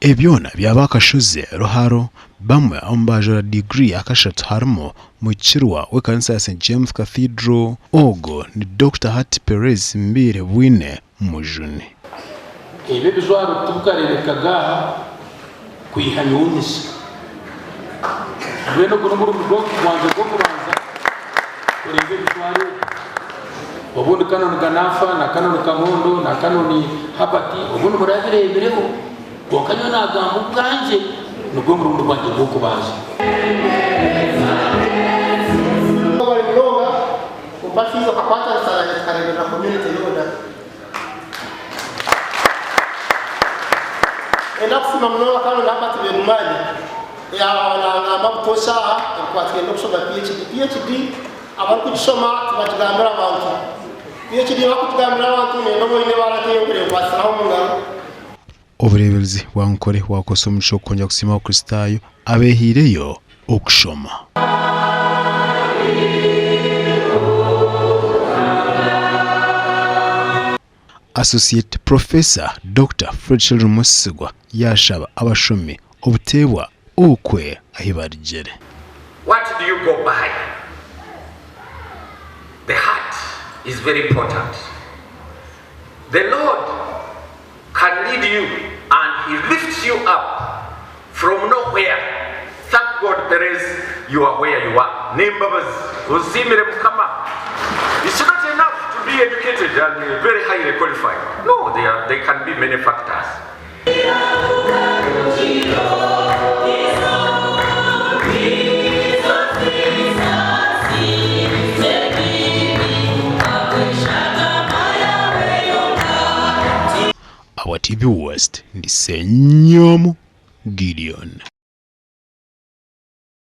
Ebi byona byaba aha kashozi Ruharo, bamwe omu baajwara diguri ya kashatu harimu Mukirwa w'ekanisa ya St James Cathedral, ogwo ni Dokita Hati Perez Mbiire Bwine Mujuni. Ebi ebijwaro tibikareebekaga aha kwiha nyowe nyija. Mbwenu ogu n'omurundi gwangye gw'okubanza kureeba ebijwaro ebi. Obundi Canon Ganafa na Canon Kamondo na Canon Herbert obundi murabireebireho kwonka nyowe naagamba obwangye nigwo murundi gwangye gw'okubanza. Webare munonga kumpa fees okakwatanisa nanye tukareberera community yoona. Nenda kusiima munonga Canon Herbert Begumani eyaaba nangamba butoosha aha ebikwatiraine n'okushoma PHD. PHD Abarikugishoma tibagigambira bantu. PHD bakugigambira abantu nenda obe oine ebaara nk'ei nkureba ekwatsire omu ngaro. Obureeberezi bwa Nkore bwakozesa omugisha ogu kwongyera kusiima Abakristaayo abeehaireyo okushoma. Associate Professor Dokita Fred Sheldon Mwesigwa yaashaba abashomi obuteebwa okwe ahi barugire. What do you go by? The heart is very important. The Lord can lead you and he lifts you up from nowhere. Thank God Perez you are where you are. N'embabazi osiimire Mukama. It's not enough to be educated and very highly qualified. No, there, are, there can be many factors. Awa TV West, ndi Ssenyomo Gideon.